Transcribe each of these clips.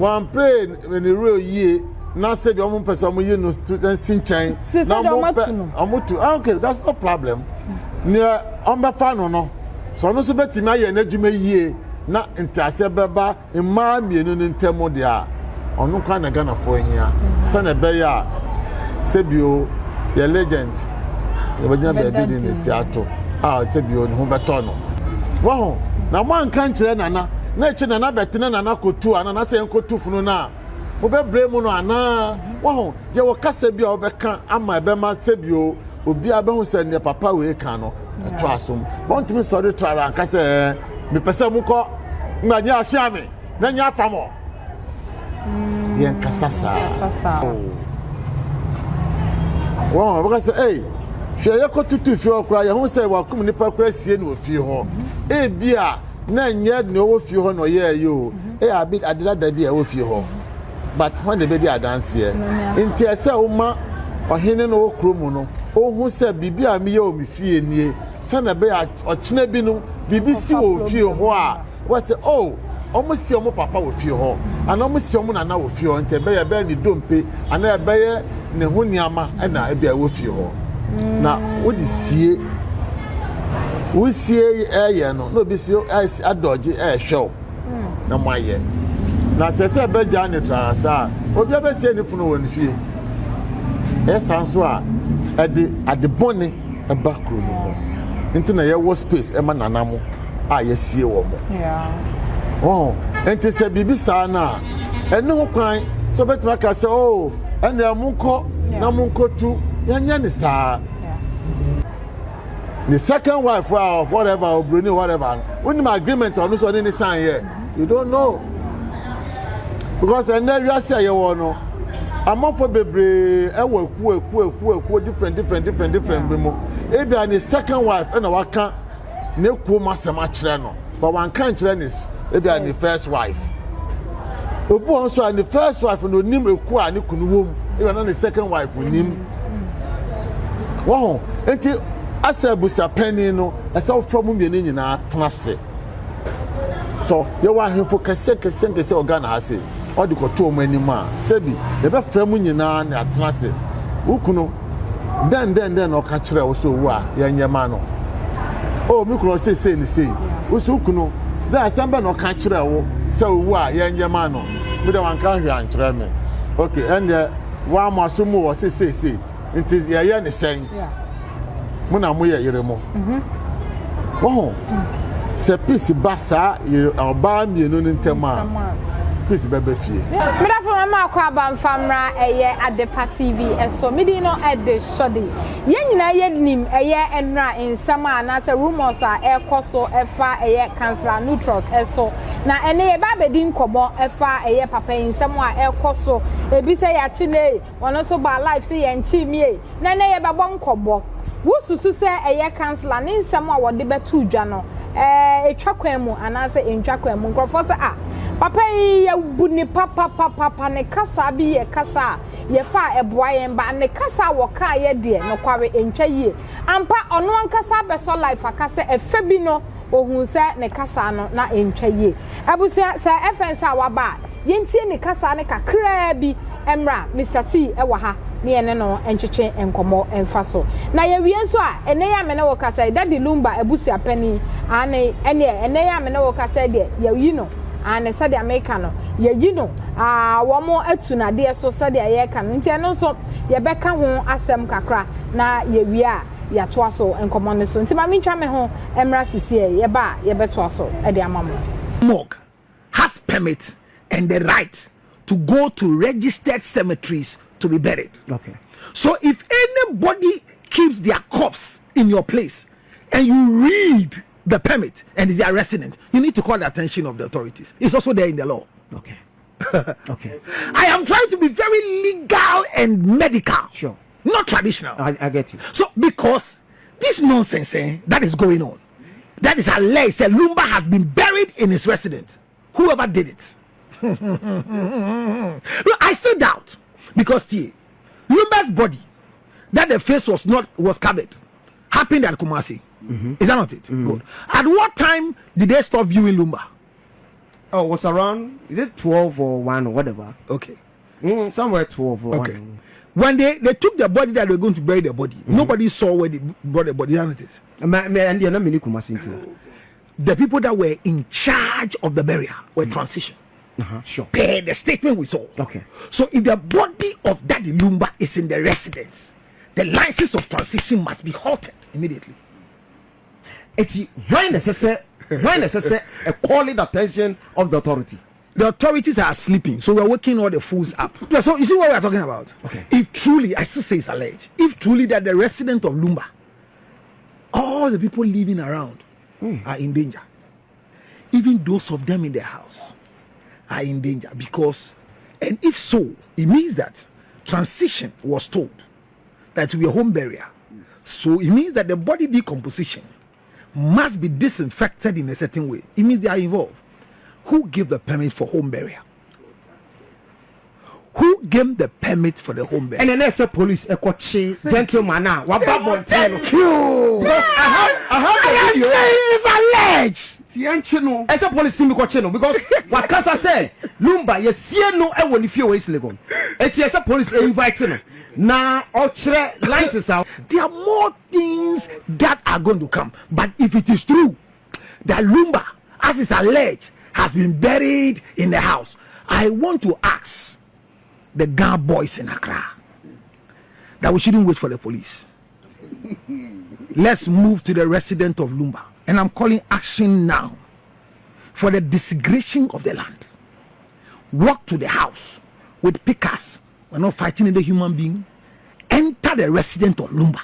Wɔn play ne role yie na sɛbi wɔn mpɛ sɛ wɔn yi no to si nkyɛn na na wɔn pɛ wɔn tu. Ah, okay, that's no problem. Nea wɔn bɛfa no, sɛ ɔno nso bɛtumi ayɛ n'adwuma yie na ntaseɛ bɛba mmaa mmienu no ntam deɛ a, ɔno kwan na Ghanafoɔ hia sɛnɛ ɛbɛyɛ a sɛbio yɛ legend yɛbɛgyina baabi de ne ti ato a sɛbio ne ho bɛtɔ no. Wɔho na mo anka nkyerɛ Nana na akyi Nana bɛtena Nana kotu a Nana sɛ yɛnkɔtu funu no a, mobɛbrɛ mu no anaa? Wɔho yɛwɔ kasa bi a wɔbɛka ama ɛbɛma sɛbio obiara bɛho sɛ neɛ papa wei ka no ɛto asom. Wɔntumi sɔre trara anka sɛ ɛɛ mepɛ sɛ mokɔ nga nyɛ ahyia me na nyɛ afa mɔ. Yɛn kasa saa wɔn wɔbɛka sɛ, "Ei, hwɛ, yɛkɔ tutu fie hɔ koraa, yɛn ho sɛ wakum nipa koraa sie no wɔ fie hɔ." Ebi a na nyɛ nea ɔwɔ fie hɔ na ɔyɛɛ yi o, ɛyɛ abi adedada bi a ɛwɔ fie hɔ, but wɔn de bɛdi adanseɛ. Nti ɛsɛ woma ɔhene no wɔ kurom no ohun sɛ biribi a meyɛ wɔ me fie nie, sɛnɛ ɛbɛyɛ ɔkyena bi no biribi si wɔ fie hɔ a, wɔsɛ, "Oh, wɔn si wɔn papa wɔ fie hɔ anaa wɔn si wɔn nana wɔ fie hɔ," nti ɛbɛyɛ ne dompe anaa ɛbɛyɛ ne ho nneɛma ɛna ebi a ɛwɔ fie hɔ na wode sie wosie ɛyɛ no na obi si adɔgye ɛɛhwɛ wo na mo ayɛ na sɛ ɛbɛgya ne trarasa a, obi abɛsie ne funu wɔ ne fie. Ɛyɛ saa nso a, ɛde ade bɔne ɛba kuro no mu. Nti na yɛwɔ space ɛma nana mo a yɛsie wɔ mo wɔn. Nti sɛ biribi saa no a, ɛne ho kwan sɛ ɔbɛtumi aka sɛ, "Oh, ɛnna monkɔ na monkɔtu." Yɛnyɛ ne saa. The second wife or whatever, obroni, whatever, wonim agreement ɔno nso ɔne ne sign yɛ, you don't know, because ɛnɛ wiase a yɛwɔ no, amanfo bebree ɛwɔ ekuo ekuo ekuo ekuo different different different different bi mu. Ebi a ne second wife ɛna waka ne kuo mu asɛm akyerɛ no, but wanka nkyerɛ ne ebi a ne first wife. Obi wɔn nso a ne first wife na onim ekuo a ne kunu wɔ mu, ebi a na ne second wife nim wɔn ho. Nti asɛ abusuapanyin no, ɛsɛ wofra mu mmienu nyinaa tena ase. So yɛwɔ ahemfo kɛseɛ kɛseɛ kɛseɛ wɔ Ghana ha se ɔde kɔto wɔn anim a, sɛbi yɛbɛfrɛ mu nyinaa na atena ase. Wo kunu dɛn dɛn dɛn na ɔka kyerɛ wo sɛ owu a yɛnyɛ ma no? O, mi kunu ɔsɛ sei ne sei. Wosi wo kunu dɛ asɛm bɛ na ɔka kyerɛ wo sɛ owu a yɛnyɛ ma no? Mi dɛ wanka hwee ankyerɛ me. Okay, ɛnneɛ wɔn aso mu wɔ sɛ sei sei, nti yɛyɛ ne sɛn? Mo na moyɛ yere mo wɔho sɛ peace ba saa yere ɔbaa mmienu no ntam a, peace bɛbɛ fie. Medafo, mama akɔ aba mfa mmra ɛyɛ Adepa TV ɛso. Medi no ɛde sɔde yɛn nyinaa yɛnim ɛyɛ nnra nsɛm a anaasɛ rumours a ɛrekɔ so ɛfa ɛyɛ Councillor Neutros ɛso, na ɛne yɛba abɛdi nkɔmmɔ ɛfa ɛyɛ papa yi nsɛm a ɛrekɔ so. Ebi sɛ yɛakye ne ɔno nso ba live sɛ yɛnkye mie, na ɛnɛ yɛbɛbɔ nkɔmmɔ. Wosusu sɛ ɛyɛ councillor ne nsɛm a wɔde bɛto dwa no ɛtwa kwan mu anaasɛ ɛntwa kwan mu? Nkurɔfoɔ sɛ, "Ah, papa yi yɛbu ne papapapapa, ne kasa bi yɛ kasa a yɛfa a ɛboa yɛn ba ne kasa a wɔkaa yɛ deɛ nokware ɛntwa yie." Ampa, ɔno ankasa abɛsɔ live aka sɛ ɛfɛ bi no ohun sɛ ne kasa no na ɛntwa yie. Abusua, sɛ ɛfɛn sɛ a waba a, yɛntie ne kasa ne kakraa bi mmra. Mr T ɛwɔ ha ne yɛne no ntwetwe nkɔmmɔ mfa so na yɛwie nso a, ɛnɛ yi a me ne wo kasa yi, Daddy Lumba abusua panin ane ɛneɛ ɛnɛ yi a me ne wo kasa yi deɛ, yɛyi no ane sɛdeɛ meka no, yɛyi no aa wɔn atu n'adeɛ so sɛdeɛ yɛreka no. Nti ɛno nso yɛbɛka ho asɛm kakra na yɛwie a, yɛatoa so nkɔmmɔ no so. Nti ma mentwa me ho mmra sisi yɛba a, yɛbɛtoa so de ama mo. Morgue has permit and the right to go to registered cemeteries to be buried. So if anybody keeps their corpse in your place and you read the permit and is their resident, you need to call the attention of the authorities. It's also there in the law. I am trying to be very legal and medical. Not traditional. I get you. So because this nonsense that is going on, that is alleged, said Lumba has been buried in his residence. Whoever did it. Look, I still doubt because the Lumba's body that the face was not was covered happened at Kumasi. Is that not it? Good. At what time did they stop viewing Lumba? Oh, was around is it 12 or 1 or whatever? Okay. Somewhere 12 or Okay. 1. When they took the body that they were going to bury the body, nobody saw where they brought the body. It is. And you're not many Kumasi nti. The people that were in charge of the burial were transition. Sure. Per the statement we saw. Okay. So if the body of Daddy Lumba is in the residence, the license of transition must be halted immediately. Eti when ɛsɛ sɛ a calling attention of the authority. The authorities are sleeping, so we are waking all the fools up. Yeah, so you see what we are talking about? Okay. If truly, I still say it's alleged, if truly that the resident of Lumba, all the people living around are in danger. Even those of them in the house are in danger because, and if so, it means that transition was told that we are home burial. So it means that the body decomposition must be disinfected in a certain way. It means they are involved. Who gave the permit for home burial? Who gave the permit for the home burial? And then ɛsɛ police ɛkɔkye gentleman a waba abɔnten no. Thank you. Because I have I the am video. saying it's alleged. Tiɛnkye no. Ɛsɛ police ni mi kɔkye no because wakasa sɛ Lumba yɛsie no ɛwɔ ne fie wɔ East Legon. Eti ɛsɛ police invite no na ɔkyerɛ license a. There are more things that are going to come. But if it is true that Lumba, as is alleged, has been buried in the house, I want to ask the Ga boys in Accra that we shouldn't wait for the police. Let's move to the resident of Lumba. And I'm calling action now for the desecration of the land. Walk to the house with pickers. We're not fighting any human being. Enter the resident of Lumba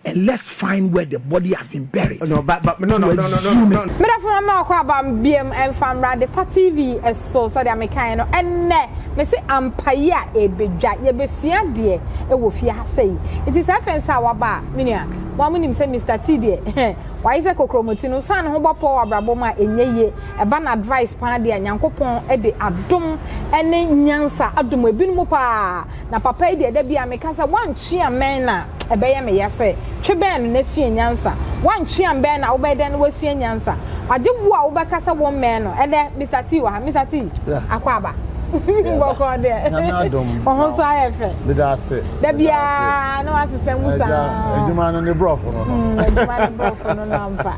and let's find where the body has been buried. No, but no, To no, exhume no, it. no. Medafo mama akɔ aba biem ɛmfa mmra Adepa TV ɛso sɛdeɛ mekae no ɛnnɛ mese ampayi a ɛbɛdwa yɛbɛsua deɛ ɛwɔ fie ha sɛ yi nti sɛ afɛn sɛ a waba a menua wɔn mo nim sɛ Mr T deɛ wayɛ sɛ kokromoti no san ne ho bɔpɔ wɔ abrabɔ mu a ɛnyɛ yie ɛba na advice paa deɛ Nyankopɔn de adom ne nyansa adom ebinom paa na papa yi deɛ da bi a meka sɛ wantwe amɛn na ɛbɛyɛ me yɛ sɛ twe bɛn no na sua nyansa wantwe ambɛn na wobɛyɛ dɛn na wasua nyansa agye wo a wobɛka sɛ wo mmɛn no ɛnɛ Mr T wɔ ha. Mr T, akɔ aba bɔkɔ deɛ. Nyame adom. Ɔho nso ayɛ fɛ. Meda ase. Da biara na wasesɛ mu saa. Adwuma no ne borɔfo no. Adwuma ne borɔfo no nampa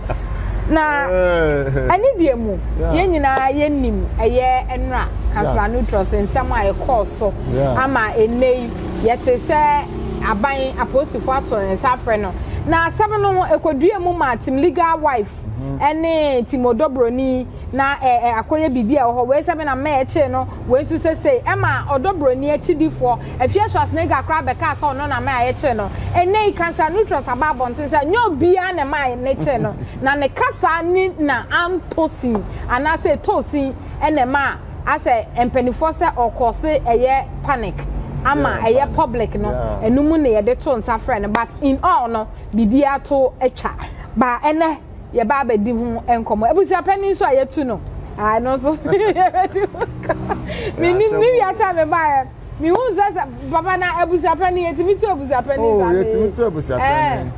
na ɛne deɛ mu yɛn nyinaa yɛnim ɛyɛ nnora Councillor Neutros nsɛm a ɛkɔɔ so ama ɛnɛ yi yɛte sɛ aban apolisifoɔ ato ne nsa afrɛ no na asɛm no ɛkɔdua mu ma team legal wife ɛne team Odobroni na ɛ ɛ akɔyɛ biribi a ɛwɔ hɔ wei sɛ na mmaa ɛkyee no wei nso sese ɛma Odobroni akyidifoɔ Afia Schwarzenegger koraa bɛka sɛ ɔno na mmaa ɛkyee no. Ɛnɛ yi Councillor Neutros aba abɔnten sɛ nyɛ obiara na mmaa ne kyee no na ne kasa ni na antɔ sin anaasɛ ɛtɔ sin ɛna ɛma asɛ mpanimfoɔ sɛ ɔkɔ so ɛyɛ panic ama ɛyɛ public no ɛnum na yɛde to nsa frɛ no. But in all no biribiara to atwa ba ɛnɛ yɛba abɛdi ho nkɔmɔ. Abusuapanin nso a yɛtu no ɛno nso yɛbɛdi ho nkɔmɔ. Menim me wiase a mebaeɛ mehu sɛ papa na abusuapanin yɛtumi tu abusuapanin Oh, saa. Yɛtumi tu abusuapanin.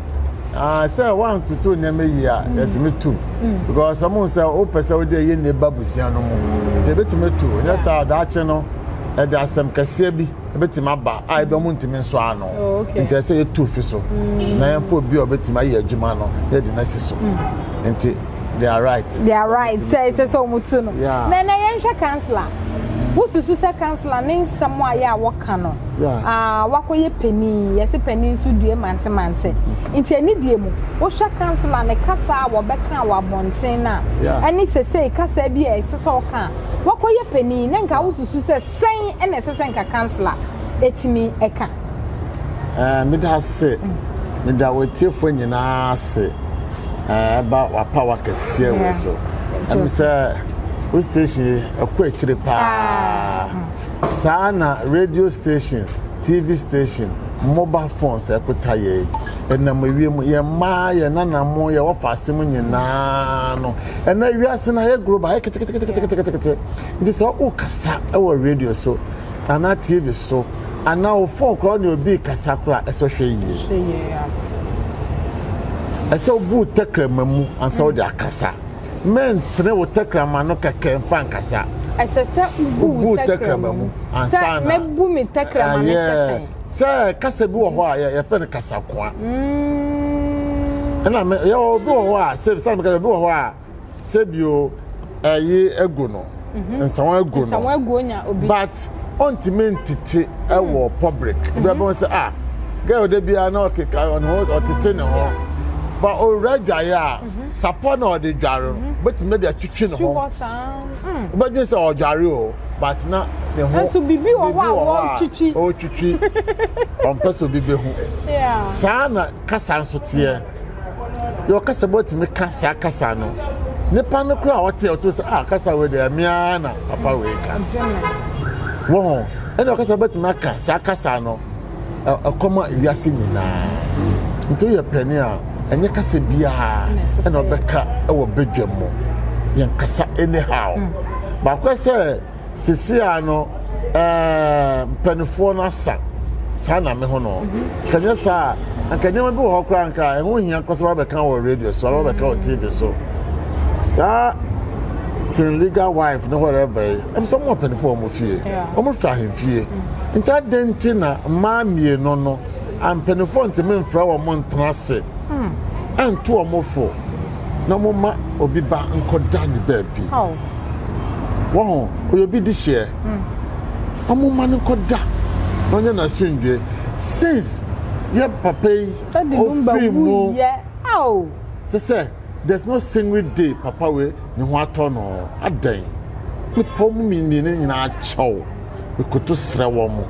Ah, sɛ wantoto nneɛma yie a yɛtumi tu because ɔmo sɛ wopɛ sɛ wode ɛyɛ ne ba busua no mu nti ebɛtumi tu nyɛ saa daakye no ɛde asɛm kɛseɛ bi ebɛtumi aba a ebi ɔmo ntumi nso ano. Oh, okay. Nti ɛsɛ yɛtu fi so na yɛmfa obi a ɔbɛtumi ayɛ adwuma no yɛde no asi so nti they are right. They are right sɛ ɛsɛ sɛ ɔmo tu no. Na na yɛnhwɛ councillor wosusu sɛ councillor ne nsɛm a yɛ a wɔka no ah, wakɔyɛ panin yɛsɛ panin nso due mantemante nti ɛne deɛ mu wohwɛ councillor ne kasa a wɔbɛka wɔ abɔnten no a ɛne sesei kasa bi a ɛsɛ sɛ ɔka a wakɔyɛ panin na nka wosusu sɛ sɛn ɛna ɛsɛ sɛ nka councillor ɛtumi ɛka? Meda ase, meda wɔtiefoɔ nyinaa ase. Ɛba wapawa kɛseɛ wei so ɛm sɛ wo station yi ɛkɔ akyire paa saa na radio station, TV station, mobile phones ɛkota yɛ ɛnam ewiem yɛn mmaa yɛn nanamo yɛ wɔfa ase mu nyinaa no ɛnna wiase na yɛ global ayɛ keteketeketekete nti sɛ ɔkasa ɛwɔ radio so anaa TV so anaa o phone koraa ne obi kasa koraa ɛsɛ hwɛ yie ɛsɛ obu tɛkrɛma mu ansa wode akasa. Mɛntene wo tɛkrɛma no kɛkɛ mfa nkasa. Ɛsɛ sɛ wobu wo tɛkrɛma mu ansa na. Sɛ mɛbu me tɛkrɛma no sɛ sɛn? Sɛ kasa bi wɔ hɔ a yɛfrɛ no kasakoa. Ɛna yɛ obi wɔ hɔ a sɛ sɛ meka obi wɔ hɔ a sɛ bio ɛyi egu no mhm. nsawa egu no nsawa egu onya obi but ɔntumi ntete ɛwɔ public ebi abɛn sɛ ah girl de bia na ɔkeka ɔne ho ɔtete ne ho but owura dwaeɛ a mhm. sapɔ na ɔde dware no mhm. bɛtumi de atwitwi ne ho wobɛdwen sɛ ɔdware o but na ne ho nso biribi wɔ hɔ a wɔtwitwi ɔtwitwi ɔmpɛ sɛ obi bɛhu saa na kasa nso teɛ yɛ ɔkasa bi ɔtumi ka saa kasa no nipa no kora a ɔte ɔto sɛ ah kasa wei deɛ mmea na papa wei ka wɔ ho ɛna ɔkasa bɛtumi aka saa kasa no ɛkɔma wiase nyinaa nti woyɛ panin a ɛnyɛ kasa biara ɛna ɔbɛka ɛwɔ badwa mu yɛn kasa anyhow mm. baako sɛ Seesei ara no, ɛɛ, mpanimfoɔ no asa. Saa na me ho no. Nka nyɛ saa a, anka nneɛma bi wɔ hɔ koraa anka ɛho hia koraa sɛ wɔabɛka wɔ radio so anaa wɔabɛka wɔ TV so. Saa ten legal wife ne whatever yi, ɛm sɛ wɔn mpanimfoɔ wɔ wɔn fie. Wɔn firi ahemfie. Nti adɛn nti na mmaa mmienu no, mpanimfoɔ ntumi mfrɛ wɔn ntena ase ɛnto wɔn fo na wɔma obi ba nkɔda ne baabi? Wahu? Ɔyɛ obi dehyeɛ. Ɔmo ma no nkɔda na ɔnyɛ n'asomdwe. Since yɛ papa yi ofiri mu kyɛ sɛ there's no single day papa wei ne ho atɔ no. Adɛn? Mepɛ ɔmo mmienu nyinaa kyɛw. Mekoto srɛ wɔn.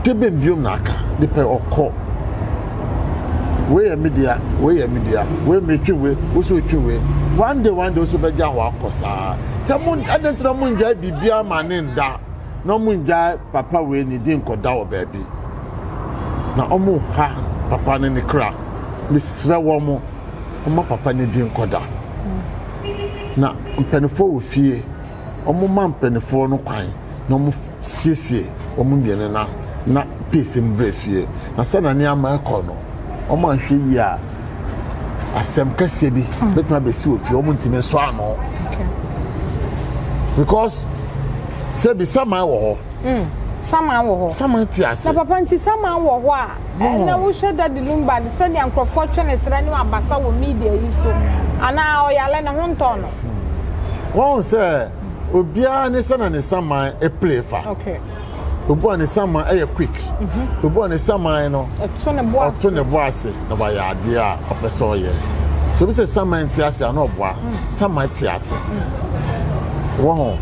De bɛn biom na aka? Nipa yi ɔkɔ. Wei yɛ me dea, wei yɛ me dea, wei metwe wei, wo so wotwe wei. One day, one day wo so bɛgya hɔ akɔ saa. Sɛ mo, adɛn nti na mo ngyae biribiara ma ne nda na mo ngyae papa wei ne din nkɔda wɔ baabi. Na ɔmo ha papa ne ne kra. Mesrɛ wɔn, ɔma papa ne din nkɔda. Na mpanimfoɔ wɔ fie. Wɔmma mpanimfoɔ no kwan na wɔsiesie wɔn mmienu na na peace mbrɛ fie. Na sɛnea nneɛma rekɔ no, wɔanhwɛ yie a, asɛm kɛseɛ bi mm. bɛtumi abɛsi wɔ fie, wɔn ntumi nsɔ ano. Because sɛbi saman wɔ hɔ. Mm. Saman wɔ hɔ. Saman te ase. Na papa nti saman wɔ hɔ a, ɛna wohwɛ Daddy Lumba de sɛdeɛ nkurɔfoɔ twe ne serɛ ne wabasa wɔ media yi so anaa ɔyale ne ho ntɔ no. Wɔn sɛ obiara ne sɛnea ne saman play fa. Okay. Obi a ne saman yɛ quick. Mhm. Obi a ne saman no. Ɔto ne bo ase. Ɔto ne bo ase na wayɛ adeɛ a ɔpɛ sɛ ɔyɛ. So obi sɛ saman te ase a na ɔboa. Mm. Saman te ase. Mm. Wɔ ho.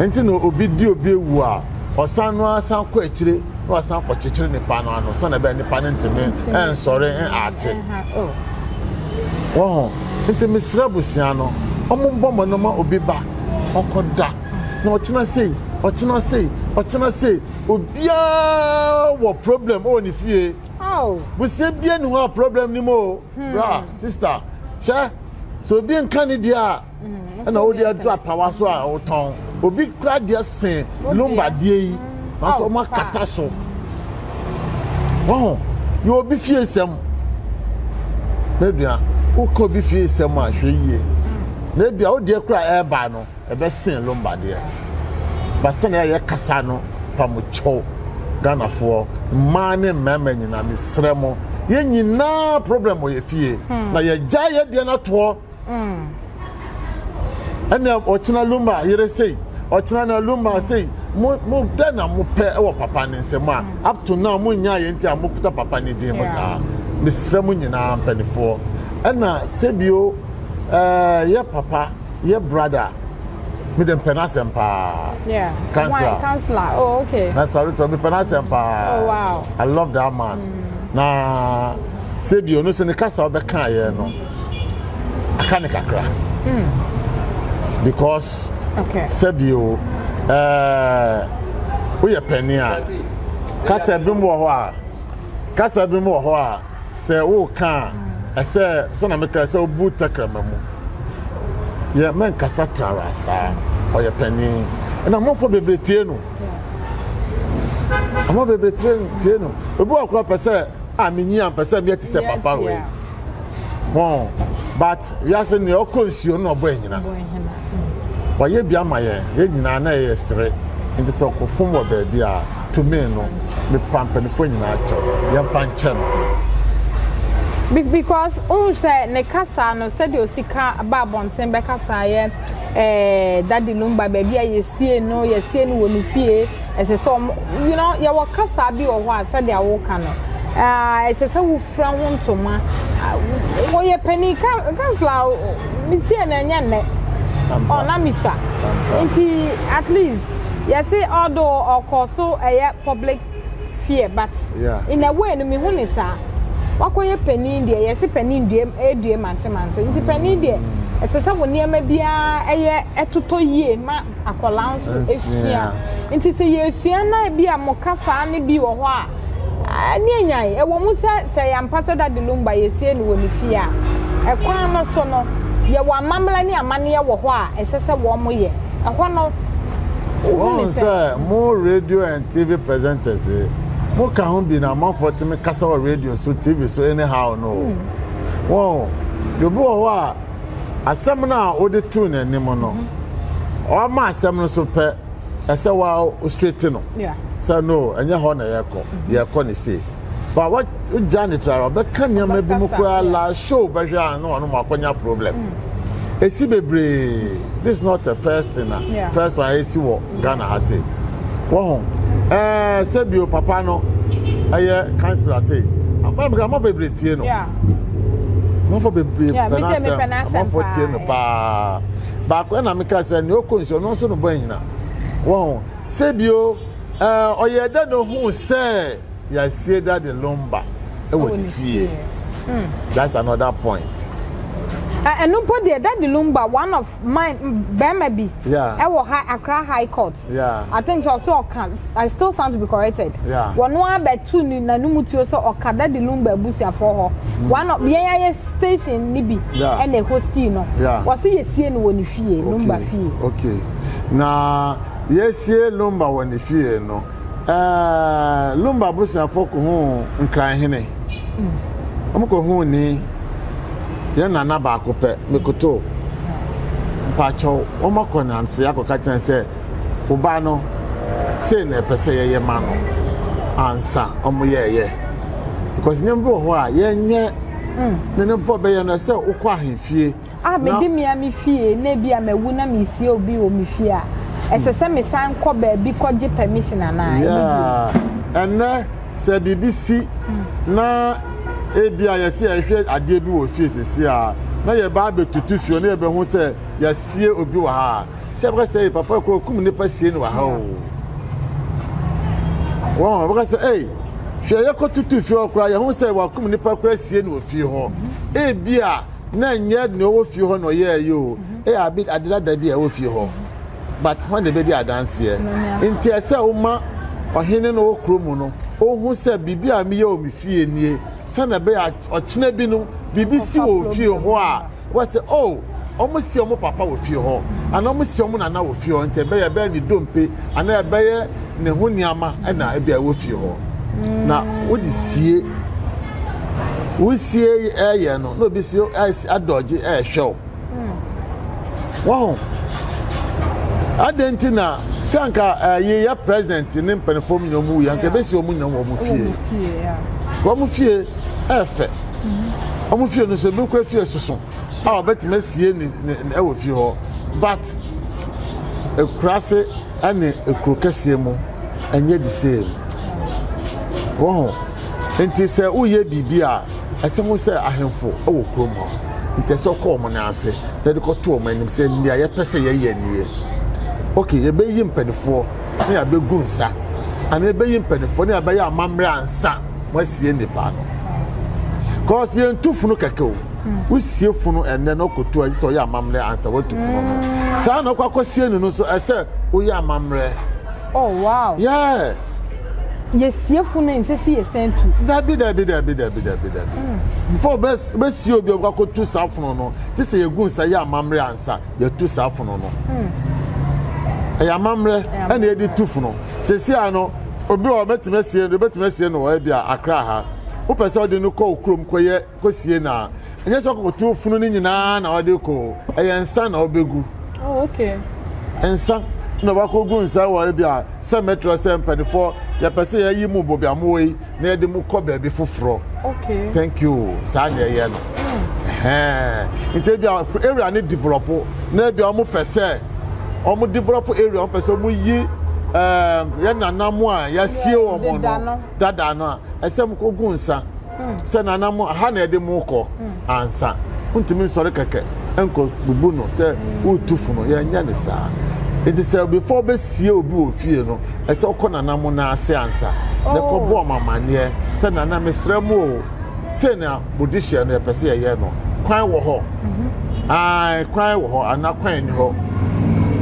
Nti na obi di obi ewu a ɔsan no asan kɔ akyire na wasan kɔkyekyere nipa no ano sɛnea ɛbɛyɛ nipa no ntumi nsɔre ate. Oh. Wɔ ho. Nti mesrɛ abusua no ɔmo mbɔ mmɔden ma obi ba ɔkɔ da na ɔkyena sei ɔkyena sei ɔkyena sei obiara wɔ problem wɔ ne fie busua bia ni hɔ a problem ni mu o hmm. bra sister hwɛ sɛ obi nka ne deɛ a hmm, ɛna wode adu apawa so a wotɔn obi kura deɛ sen lumba deɛ yi hmm. nanso ɔmo akata so. Wahu? Yɛ obi fie nsɛm. N'adua, woka obi fie nsɛm a, hwɛ yie. Na ebia wo deɛ kura ɛreba no, ɛbɛsen lomba deɛ. Ba sɛnea yɛ kasa no, pamokyɛw, Ghanafoɔ, mmaa ne mmarima nyinaa, mesrɛ mo, yɛn nyinaa problem wɔ yɛ fie. Na yɛgyae yɛ deɛ no atoɔ. Ɛnna ɔkyena Luma yere sei, ɔkyena na Luma sei, mo mo dɛ na mo pɛ wɔ papa ne nsam a, up to now mo nyaa yɛn nti a mo kuta papa ne din mo saa. Mesrɛ mo nyinaa mpanimfoɔ. Ɛnna sɛbio ɛɛ yɛ papa, yɛ brother, me de mpɛ n'asɛm paa. Yeah. Counselor. Counselor. Oh, okay. Na Sarito, me pɛ n'asɛm paa. Oh, wow. I love that man. Mm. Na sɛbio no so ne kasa ɔbɛka yɛ no. aka ne kakra mm. because okay. sɛbio ɛɛ woyɛ panin a kasa bi mu wɔ hɔ a kasa bi mu wɔ hɔ a sɛ woka a ɛsɛ sɛ na meka sɛ wobu tɛkrɛma mu yɛ mɛnkasa trara saa ɔyɛ panin ɛna mmɔfo bebree tie no ɔmo bebree tie no obi wɔ kora pɛ sɛ a menyi a mpɛ sɛ meyɛ te sɛ papa wei. Wɔn. But wiase nea ɔkɔ nsuo no na ɔbɔ anyina. Wayɛ bi ama yɛn, yɛn nyinaa na yɛyɛ sere. Nti sɛ ɔkɔfom wɔ baabi a, to me no, mepa mpanimfoɔ nyinaa kyɛw, yɛmfa nkyɛ no. Because wohu sɛ ne kasa no sɛdeɛ ɔsi ka ba abɔnten bɛkasa yɛ eh, Daddy Lumba baabi a yɛsie no, yɛsie no wɔ ne fie, ɛsɛ sɛ ɔmo, you know, yɛwɔ kasa bi wɔ hɔ a sɛdeɛ woka no, ah, ɛsɛ sɛ wofira ho ntoma. Ah, wɔyɛ panin, kansla, metie no ɛnyɛ nnɛ, ɔ na mesua. Nti at least yɛse although ɔkɔ so ɛyɛ public fear but in a way no mehu ne saa. Wakɔyɛ panin deɛ yɛse panin due ɛdue mante mante nti panin deɛ ɛsɛ sɛ wo nneɛma biara ɛyɛ ɛtotɔ yie ma akwadaa nso esua nti sɛ yɛsua na ebi a mo kasaa ne bi wɔ hɔ a ɛne anyan ɛwɔ mu sɛ sɛ yɛampa sɛ Daddy Lumba yɛsie no wɔ ne fie a ɛkwan no so no yɛwɔ amammerɛ ne amanneɛ wɔ hɔ a ɛsɛ sɛ wɔn yɛ ɛhɔ no wohu ne Wɔn sɛ. sɛ mo radio and TV presenters yi, mo ka ho bi na amanfoɔ tumi kasa wɔ radio so, TV so anyhow no o. Wɔn, obi wɔ hɔ a, asɛm no a wode too n'anim no, ɔma asɛm no so pɛ, ɛsɛ wa straight no. Sɛ no, ɛnyɛ hɔ na yɛkɔ, yɛkɔ ne sei. Ba wa wogya ne tra ɔbɛka nneɛma bi mu koraa la show bɛhwɛ a na ɔno mu akɔnya problem. Esi bebree. This is not the first thing na first one esi wɔ Ghana ha sei. Wɔho ɛɛ sɛbio papa no ɛyɛ councillor sei. Amafo amafo bebree tie no. Amafo bebree pɛ n'asɛm. Amafo tie no paa. Baako ɛna meka sɛ nea ɔkɔ nsuo no nso no bɔ anyina. Wɔho sɛbio ɛɛ ɔyɛ dɛ na ohun sɛ. Yɛasie Daddy Lumba wɔ ne fie. That's another point. Ɛno mpo deɛ Daddy Lumba one of my bɛrima bi ɛwɔ ha Accra High Court. Yeah. I think sɛ ɔsɛ ɔka I still stand to be corrected. Yeah. Wɔn abɛto ne n'anum tuo sɛ ɔka Daddy Lumba abusuafoɔ hɔ. One of yɛn ayɛ station ni bi ɛna ɛhostii no. Yeah. Wɔsi yɛsie no wɔ ne fie Lumba fie. Okay. Na yɛsie Lumba wɔ ne fie no. Ɛɛ, Lumba abusuafo kohuu Nkranhene. Wɔkɔhuu ni, yɛn nana baako pɛ, Mekotoo. Mpakyɛw, wɔakɔ Nanse akɔka kyerɛ no sɛ, wo ba no, sei na ɛpɛ sɛ yɛyɛ ma no ansa wɔyɛɛyɛ. Because nneɛma bi wɔ hɔ a yɛnyɛ, ne ne mfa bɛyɛ no, ɛsɛ wokɔ ahemfie. A mede me ara me fie na ebia mawu na meresie obi wɔ me fie a, ɛsɛ sɛ mesan kɔ baabi kɔgye permission anaa? Ɛno Yeah. Ɛnnɛ, sɛ biribi si na ebia yɛsɛ yɛhwɛ adeɛ bi wɔ fie sisi a, na yɛba abɛtutu fie na yɛbɛhu sɛ yɛasie obi wɔ ha a, sɛ yɛbɛka sɛ, papa kura okum nipa sie no wɔ ha o. Wɔn wɔbɛka sɛ, ei, hwɛ yɛkɔtutu fie hɔ koraa yɛhu sɛ wakum nipa koraa sie no wɔ fie hɔ. Ebia na ɛnyɛ nea ɔwɔ fie hɔ na ɔyɛɛ yi o, ɛyɛ abi ade dada bi a ɛwɔ fie hɔ. But hwan na ebedi adanseɛ? Nti ɛsɛ woma ɔhene no wɔ kuro mu no, ohu sɛ biribi a meyɛ wɔ me fie nie, sɛnea ɛbɛyɛ a ɔkyena bi no, biribi si wɔ fie hɔ a, wɔsɛ oh, wɔn si wɔn papa wɔ fie hɔ, anaa wɔn si wɔn nana wɔ fie hɔ, nti ɛbɛyɛ ɛbɛyɛ ne dompe, anaa ɛbɛyɛ ne ho nneɛma ɛna ebi a ɛwɔ fie hɔ. Na wode sie. Wosie ɛyɛ no na obi si adɔgye ɛhwɛ wo. Wɔho adɛn nti na sɛ anka ɛyɛ yɛ president ne mpanimfoɔ mu nyɛ wɔn wuyi anka ebesi wɔn nyɛ wɔn fie. Wɔn fie ɛfɛ. Wɔn fie no so ebi kura fie soso a wɔbɛtumi asie ne ne ɛwɔ fie hɔ but ekuraase ɛne ekuro kɛseɛ mu ɛnyɛ the same. Wɔho. Enti sɛ woreyɛ biribi a, ɛsɛ ho sɛ ahemfo wɔ kurom hɔ. Nti ɛsɛ ɔkɔ wɔn nan ase na ɛde kɔto wɔn anim sɛ nea yɛpɛ sɛ yɛyɛ nie. Ok, yɛbɛyi mpanimfoɔ na yɛabɛgu nsa, anaa yɛbɛyi mpanimfoɔ na yɛabɛyɛ amammerɛ ansa moasie nnipa no. Cause yɛntu funu kɛkɛ o. Wosie funu ɛnnɛ na ɔkɔtu a, ɛsɛ sɛ ɔyɛ amammerɛ ansa watu funu no. Saa na ɔkɔ akɔsie no no nso, ɛsɛ woyɛ amammerɛ. Oh wow. Yeah. Yɛsie funu nsɛ sɛ yɛsan tu. Dabi dabi dabi dabi dabi dabi. Before bɛsie obi a ɔbɛkɔ akɔtu saa funu no, gye sɛ yɛgu nsa yɛ amammerɛ ansa yɛatu saa funu no. Ɛyɛ amammerɛ ɛna yɛde tu funu. Seesei ano obi wɔ hɔ mɛtumi asie no, bɛtumi asie no wɔ ebi a Accra ha. Wopɛ sɛ ɔde no kɔ wo kurom kɔyɛ kɔsie no a, Ɛnyɛ sɛ ɔkɔkɔto funu no nyinaa na ɔde kɔ o, ɛyɛ nsa na ɔbɛgu. Oh, okay. Nsa na wakɔgu nsa wɔ ebi a sɛ mɛtrɛ sɛ mpanimfoɔ yɛpɛ sɛ yɛyi mu bɔbi a mowɔ yi na yɛde mu kɔ baabi foforɔ. Okay. Thank you. Saa na ɛyɛ no. Ɛhɛn. Nti ebi a area ne develop na ebi a wɔn pɛ sɛ wɔn develop area wɔn pɛ sɛ wɔn yi ɛɛm yɛn nana mo a yɛasie wɔn no dada no a ɛsɛ mo kɔ gu nsa. Sɛ nana mo ha na yɛde mo kɔ ansa. Wontumi nsɔre kɛkɛ nkɔ bubu no sɛ woretu fo no yɛnyɛ ne saa. Nti sɛ before wobɛsie obi wɔ fie no ɛsɛ wokɔ nana mo nan ase ansa na ɛkɔbɔ wɔn amanneɛ sɛ nana mesrɛ mo o sei na mo dehyeɛ no yɛpɛ sɛ yɛyɛ no. Kwan wɔ hɔ? Ae, kwan wɔ hɔ anaa kwan nni hɔ?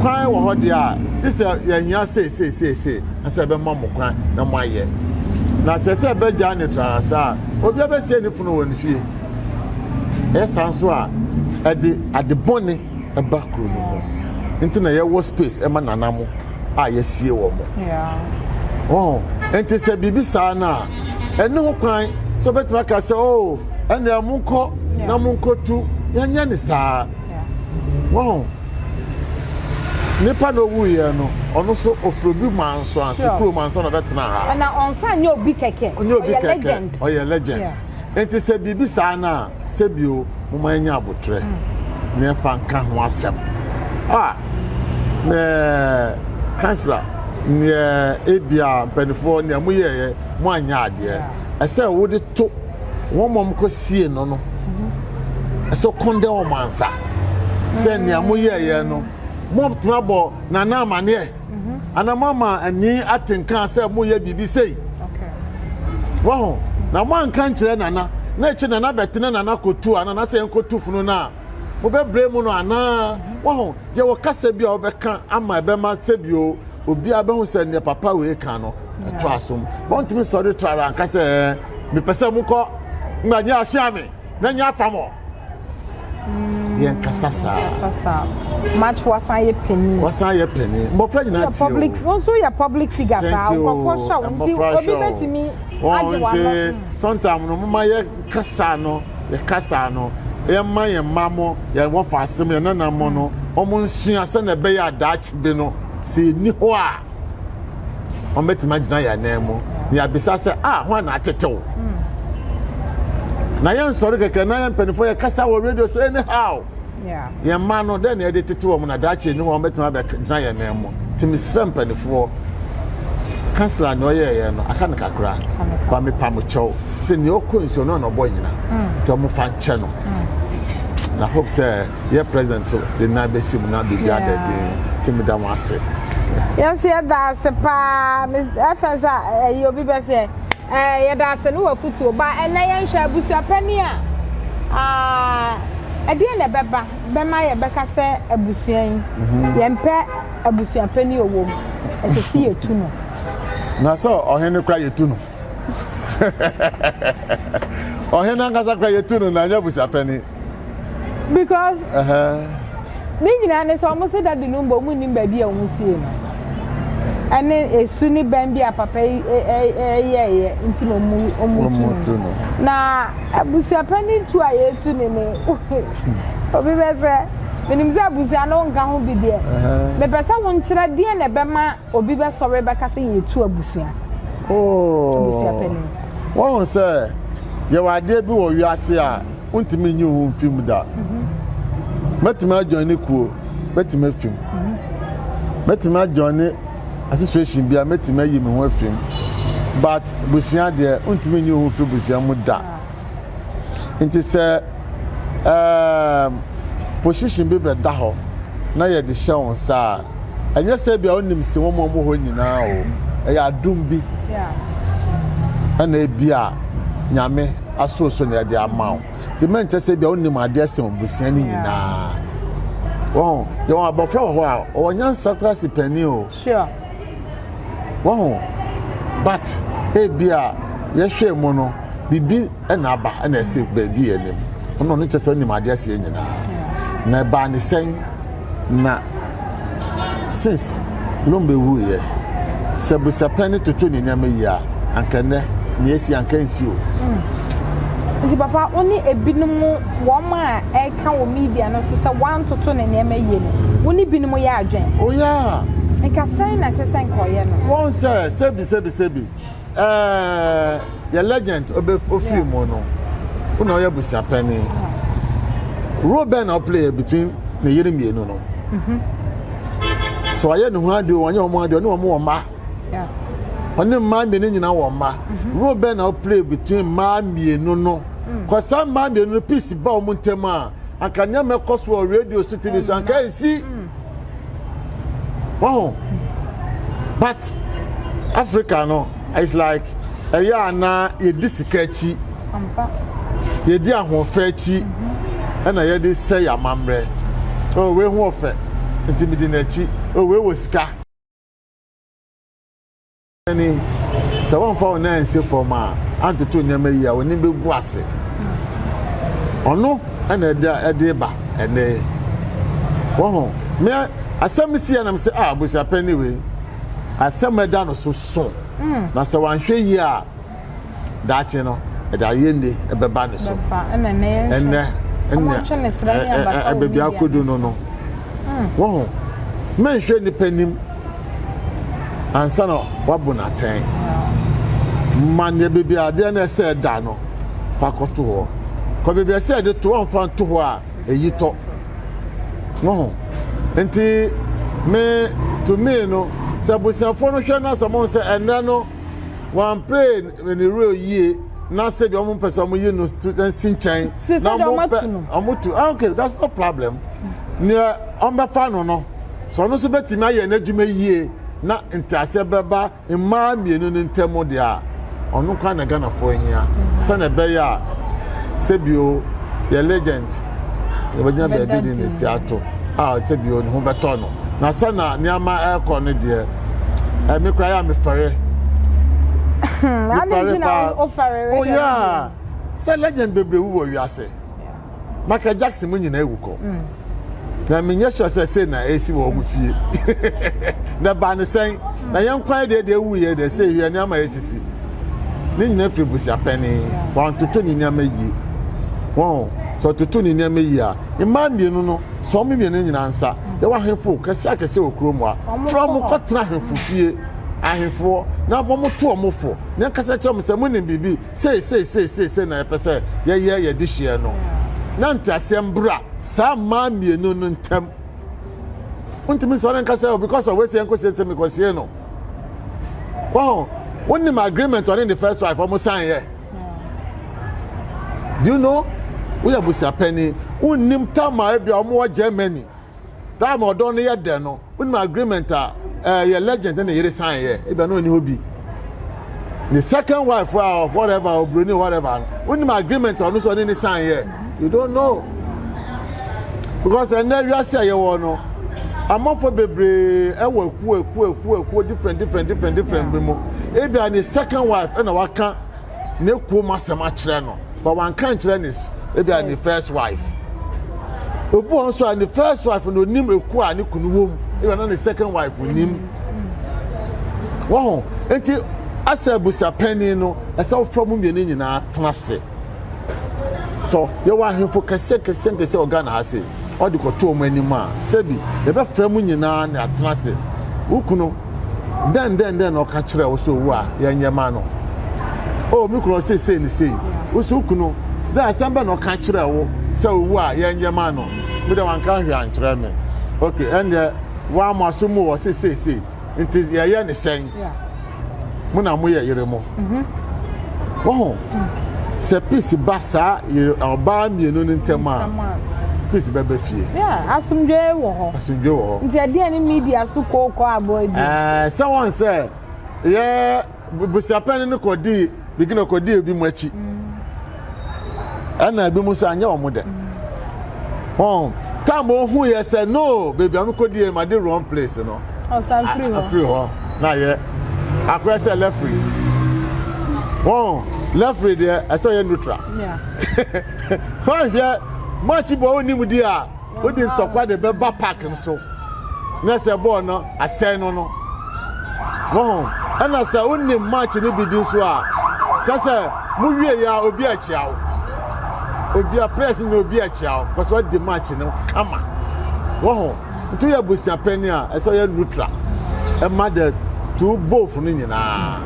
Kwan wɔ hɔ deɛ a, gye sɛ yɛhia sei sei sei sei ansa yɛbɛma mo kwan na moayɛ. Na sɛ sɛ ɛbɛgyaa ne trara saa a, obiara bɛsie ne funu wɔ ne fie. Ɛyɛ saa nso a, ɛde ade bɔne ba kuro no mu. Nti na yɛwɔ space ma nana mo a yɛasie wɔn. Wɔn nti sɛ biribi saa no a, ɛne ho kwan sɛ wobɛtumi aka sɛ o oh, ɛnna monkɔ na monkɔtu yɛnyɛ ne saa. Wɔn nipa na owuiɛ no ɔno nso ofiri obi man so ansa kurom ansa na ɔbɛtena ha. Ɛna ɔnsa nyɛ obi kɛkɛ. Ɔnyɛ obi kɛkɛ ɔyɛ legend. Nti sɛ biribi saa no a sɛbio momma yɛnyɛ aboterɛ na yɛmfa nka ho asɛm. A mɛ kansla neɛ ebia mpanimfoɔ nea moyɛeɛ moanyɛ adeɛ ɛsɛ wode to wɔn mom kɔ sie no no ɛsɛ kɔndɛ wɔn ansa sɛ nea moyɛeɛ no motumi abɔ nana amaneɛ Ana moama ani ate nka sɛ moyɛ biribi sei? Wahu? Na moanka nkyerɛ Nana, na akyiri Nana bɛte na Nana kɔtu a, Nana sɛ yɛnkɔtu funu no a, mobɛbrɛ mu no anaa? Wahu? Yɛwɔ kasa bi a wobɛka ama ɛbɛma sɛbio obiara bɛhu sɛ neɛ papa wei ka no, ɛtɔ asom. Wɔntumi sɔre trara nka sɛ, mepɛ sɛ mokɔ, nyɛ ahyia me, na nyɛ afa mo. Yɛn kasa saa. Kasa saa. Much wasan yɛ panyin. Wasan yɛ panyin. Mmɔfra nyinaa tie o. Public nso yɛ public figure saa. Nkurɔfoɔ hyɛ wo nti obi bɛtumi agye w'ano. Nti sometimes no moma yɛ kasa no yɛ kasa no yɛ ma yɛn mma mo yɛn wɔfa asɛm yɛn nana mo no wɔn nsua sɛ na ɛbɛyɛ adaakye bi no sɛ ɛni hɔ a. wɔbɛtumi agyina yɛn anan mu na yɛabisa sɛ a hwan na atetew na yɛnsɔre kɛkɛ na yɛn mpanimfoɔ yɛkasa wɔ radio so anyhow yɛn mma no dɛn na yɛde tete wɔn na daakye ni hɔ wɔbɛtumi abɛgyina yɛn nan mu nti mesrɛ mpanimfoɔ kansila nea ɔyɛɛyɛ no aka no kakra ba mepa mo kyɛw sɛ nea ɔkɔ nsuo no na ɔbɔ nyina nti wɔn fa nkyɛ no na hope sɛ Yɛ president so de nan bɛsi mu na biribi ada din nti meda mo ase. Yɛn nso yɛda ase paa ɛfɛn sɛ ɛyi obi bɛ sɛ ɛɛ yɛda ase ne wafutuo ba ɛnɛ yɛn hwɛ abusua panin a aa ɛdeɛ na ɛbɛba bɛma yɛbɛka sɛ abusua yi mhm. yɛn pɛ abusua panin ɔwɔ mu ɛsɛ si yɛtu no. Na sɛ ɔhene kora yɛtu no ɔhene ankasa kora yɛtu no na ɛnyɛ abusua panin. Because ne nyinaa ne sɛ wɔn se dadi no mbɔ wɔn nnim baabi a wɔn sie no ɛne esu ne bɛn bi a papa yi ɛyɛɛyɛ nti na wɔn tu no na abusuapanin tu a yɛtu ne ne obi bɛ sɛ menim sɛ abusua no nka ho bi deɛ mepɛ sɛ wo nkyerɛ deɛ na ɛbɛma obi bɛsɔre bɛka sɛ yɛtu abusua oh. abusuapanin wɔn sɛ yɛwɔ adeɛ bi wɔ wiase a Wontumi nyi wo ho mfi mu da. Mɛtumi ajoine kuo, mɛtumi afi mu. Mɛtumi ajoine association bi a, mɛtumi ayi me ho afi mu. But busua deɛ, wontumi nyi wo ho mfi busua mu da. Nti sɛ um, position bi bɛda hɔ na yɛde hyɛ wo nsa a, ɛnyɛ sɛ bia wonim se wɔn a wɔwɔ hɔ nyinaa o, ɛyɛ adom bi ɛna ebi a Nyame asorosoro na ɛde ama wo nti mɛnkyɛ sɛ bia wonim adeɛ sen abusua no nyinaa wɔn yɛwɔ abɔfra wɔ hɔ a ɔwɔ nyansa koraa si panin o sure wɔn but ebi a yɛhwɛ mu no biribi na aba na ɛsi bɛdi yɛn anim ɔno ɔno kyɛ sɛ onim adeɛ si yɛn nyinaa na ɛbaa ne sɛn Na since Lombe wuiɛ, sɛ Busapɛn no toto ne nneɛma yie a, anka nnɛ nea asi anka ansi o. Nti papa wo ne ebinom wɔn a ɛka wɔ media no so sɛ wantoto ne nneɛma yie no, wo ne binom yɛ adwen? Oh yeah. Nka sɛn na ɛsɛ sɛ nka ɔyɛ no? Wɔn sɛ sɛbi sɛbi sɛbi ɛɛ yɛ legend obe ofiri mu no, wo na ɔyɛ abusuapɛni. Role bɛn na ɔplay between ne yere mmienu no? Sɛ ɔyɛ ne ho adeɛ o, ɔnyɛ wɔn adeɛ, ɔne wɔn wɔ mma. Ɔne mmaa mmienu nyinaa wɔ mma. Mhm. Role bɛn na ɔplay between mmaa mmienu no? Mm. Kɔ saa mmaa mmienu no peace ba wɔn ntam a, anka nneɛma ɛkɔ so wɔ radio so TV so anka esi. Mm. Wɔn but Africa no it's like ɛyɛ ana yɛdi sika akyi, yɛdi ahoɔfɛ akyi mhm. ɛna yɛde sɛ yɛ amammerɛ. Oh, wei ho ɔfɛ nti medi n'akyi. Oh, wei wɔ sika. Ni, sɛ wɔmfa wo nan ansi fam a, antoto nneɛma yie a, w'anim bɛgu ase. Ɔno na ɛde ɛde ba ɛnɛ yi. Wɔho, me asɛm no si yɛ nam sɛ, ah, abusuapɛn wei, asɛm ɛda no so so. Mm. Na sɛ wanhwɛ yie a, daakye no ɛde ayɛnni bɛba ne so. Ɛnnɛ ɛnna baabi akodu no no. Wɔho, mɛnhwɛ nnipa anim ansa na wabu no atɛn. Ma nea baabi adeɛ no ɛsɛ ɛda no fa kɔto hɔ. Kɔ baabi ɛsɛ ɛde to wɔmfa nto hɔ a ɛyi tɔ. Wɔho, nti me to me no sɛ abusuafoɔ no hwɛ no asɛ wɔn sɛ ɛnnɛ no wɔn play ne role yie na sɛ bi wɔn mpɛ sɛ wɔn yi no nsi nkyɛn na wɔn pɛ wɔn tu ah okay that's no problem nea wɔn bɛfa no no sɛ ɔno nso bɛtumi ayɛ n'adwuma yie na nteaseɛ bɛba mmaa mmienu no ntam deɛ a ɔno kwan na Ghanafoɔ hia sɛnea ɛbɛyɛ a sɛbio yɛ legend yɛbɛgyina baabi de ne ti ato a sɛbio ne ho bɛtɔ no. Na sɛ na nneɛma ɛrekɔ no deɛ, ɛme koraa yɛ a mefɛre. Mefɛre paa. Oh yeah. Sɛ legend bebree wu wɔ wiase. Michael Jackson mu nyinaa ewu kɔ. Mm. Na menyɛ sure sɛ sei na esi wɔ wɔn fie. Na ɛbaa ne sɛn. Na yɛn kwan deɛ deɛ ewu yɛ deɛ sɛ ewia nneɛma esisi. Ne nyinaa firi busuapɛni. Wɔantoto ne nneɛma yie. Wɔn sɛ ɔtoto ne nneɛma yie a, mmaa mmienu no Sɛ wɔn mmienu nyinaa nsa. Yɛwɔ ahemfo kɛse akɛse wɔ kurom ha. Frɛ wɔn kɔtena ahemfo fie, ahemfoɔ, na wɔto wɔn fo, na yɛnkasa kyerɛ wɔn sɛ, Monim biribi, sei, sei, sei, sei, sei na yɛpɛ sɛ yɛyɛ yɛn adehyeɛ no. Na nteaseɛ mbra saa mmaa mmienu no ntam. Wontumi nsɔre nka sɛ, oh, because of wei sɛ yɛnkɔsie nti mekɔsie no. Wahu? Wonim agreement ɔne ne first wife wɔn sign yɛ. Do you know? Woyɛ abusuapanyin. Wonnim tam a ebi a wɔwɔ Germany. Tam a ɔdɔ no yɛ dɛ no. Wonim agreement a ɛyɛ eh, legend ne yere sign yɛ. Ebi a na ɔni hɔ bi. Ne second wife a whatever obroni whatever no. Wonim agreement a ɔno nso ɔne ne sign yɛ. You don't know. Because ɛnɛ wiase a yɛwɔ no, amanfoɔ bebree ɛwɔ akuo akuo akuo akuo different different different different bi mu. Ebi a ne second wife ɛna waka ne kuo mu asɛm akyerɛ no, but wanka nkyerɛ ne ebi a ne first wife. Obi wɔn nso a ne first wife na onim ekuo a ne kunu wɔ mu, ebi a na ne second wife nim. Wɔn ho nti asɛ abusuapanyin no ɛsɛ wofra mu mmienu nyinaa tena ase. So yɛwɔ ahemfo kɛseɛ kɛseɛ nkɛseɛ wɔ Ghana ha sei, ɔde kɔto wɔn anim a, sɛbi yɛbɛfrɛ mo nyinaa na yɛatena ase. Wo kunu, dɛn dɛn dɛn na ɔka kyerɛ wo sɛ owu a yɛnyɛ ma no? Oh, me kunu ɔse sei ne sei. Wo so wo kunu, dɛn asɛm bɛn na ɔka kyerɛ wo sɛ owu a yɛnyɛ ma no? Me deɛ wanka hwee ankyerɛ me. Okay, ɛndeɛ woa mo aso mu ɔse sei sei. Nti yɛyɛ ne sɛn? Mo na moyɛ yere mo. Mhm. Wɔho sɛ peace ba saa yere ɔbaa mmienu no ntam a peace bɛba fie. Yeah, asomdwe wɔ hɔ. Asomdwe wɔ hɔ. Nti ɛdeɛ ne media so kookoo aboa bi. Ɛɛ sɛ wɔn sɛ yɛ busuapɛn no kɔdii bigina kɔdii ebi mu akyi. Ɛna ebi mu nso anyɛ wɔn dɛ. Wɔn tam ohun yɛ sɛ no beebi a mekɔdi yɛ ma de wrong place no. Ɔsan firi hɔ. Firi hɔ na yɛ akɔyɛ sɛ lefri. Wɔn lefri deɛ ɛsɛ ɔyɛ neutral. Wɔn hwɛ match bɔ onim di a. Wode ntɔkwa de bɛba park no so na sɛ bɔɔl no asɛe no no. Wɔho ɛna sɛ wonim match no bi di nso a kyɛ sɛ mowie yɛ a obi akyia wo. Obi a press nyina obi akyia wo because wadi match no kama. Woho nti woyɛ abusua panyin a ɛsɛ ɔyɛ neutral ɛma the two both no nyinaa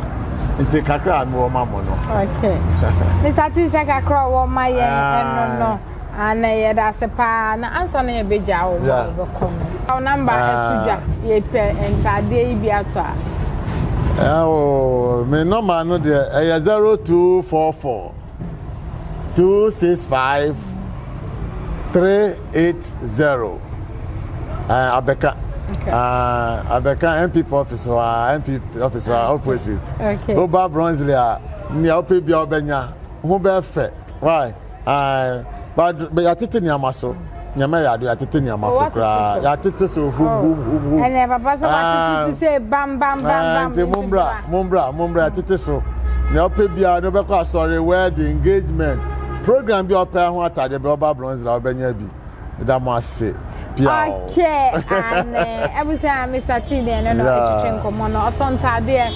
nti kakra a mewɔ ma mo no. Okay. Mr. T sɛ kakra ɔwɔ ma yɛn ɛno no ana yɛda ase paa na ansa na yɛbɛgya wo ma wobɛkɔ no. Wo namba ɛto dwa yɛpɛ ntaadeɛ yi bi atɔ a. Ɛwɔ me nɔma no deɛ ɛyɛ 0244 265 380 Abɛka Abɛka NPP office hɔ a NPP office hɔ a opposite. Woba Bronzeley a nea wopɛ bia wobɛnya ho bɛyɛ fɛ why but yɛatete nneɛma so nyame yɛ ado yɛatete nneɛma so koraa yɛatete so hum hum hum hum. Ɛnna papa sɛ watete ti sɛ bam bam bam bam. Nti mombra mombra mombra yɛatete so nea wopɛ biara no wobɛkɔ asɔre wedding engagement program bi a ɔpɛ ho atade bɛ ɔba Bronzeley a wobɛnya bi. Meda mo ase piaw. Okay, ane. Abusua Mr. T deɛ ne no ɛtwetwe nkɔmmɔ no. Ɔtɔ ntaadeɛ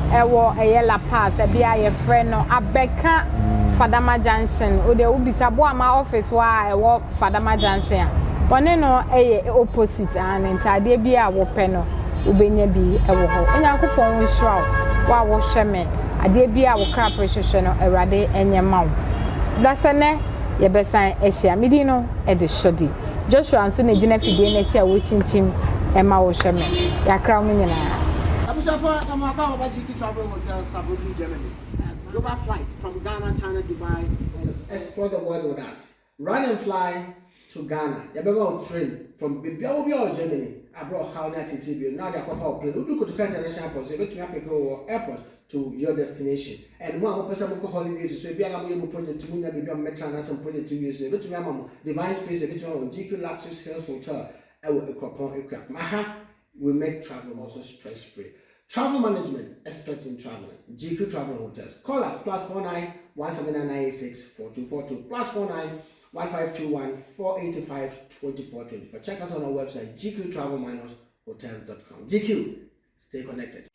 ɛwɔ ɛyɛ La Paz, ɛbi a yɛfrɛ no Abɛka Fadama Junction. O deɛ wobisa Boama office hɔ a ɛwɔ Fadama Junction a, wɔne no ɛyɛ opposite. Ane, ntaadeɛ bi a wopɛ no, wobɛnya bi ɛwɔ hɔ. Onyankopɔn nhyira wo, wo a wohwɛ me. Adeɛ bi a wo kra pere hwehwɛ no, Awurade ɛnyɛ ma wo. Dasɛnɛ. Yɛbɛsan ahyia. Me din no de Shorty. Joshua nso na egyina afidie no akyi a wokyinkyim ma wohwɛ me. Yɛakra mo nyinaa. Abusuafo yɛma wakɔ a wɔba GK Travel Hotel Saarbrücken Germany global flight from Ghana China Dubai and explore the world with us run and fly to Ghana yɛbɛma wo train from baabi a wɔ biara wɔ Germany abrɛ ɔhaw ne ateetee bio na wode akɔfa wo plane wodu Kotoka International Airport nso yɛbɛtumi apeke wo wɔ airport to your destination and mo a mopɛ sɛ mokɔ holidays so ebia na moyɛ mo project mu nya baabi a mobɛtena anaasɛ mo project wie so yɛbɛtumi ama mo Divine Space yɛbɛtumi ama mo GQ Luxus Hills Hotel ɛwɔ Ekuropɔn Ekuapem aha we make travel also stress free travel management expert in traveling GQ Travel Hotels call us plus 49 17996 4242 plus 49 1521 485 2424 check us on our website gqtravel-hotels.com GQ stay connected.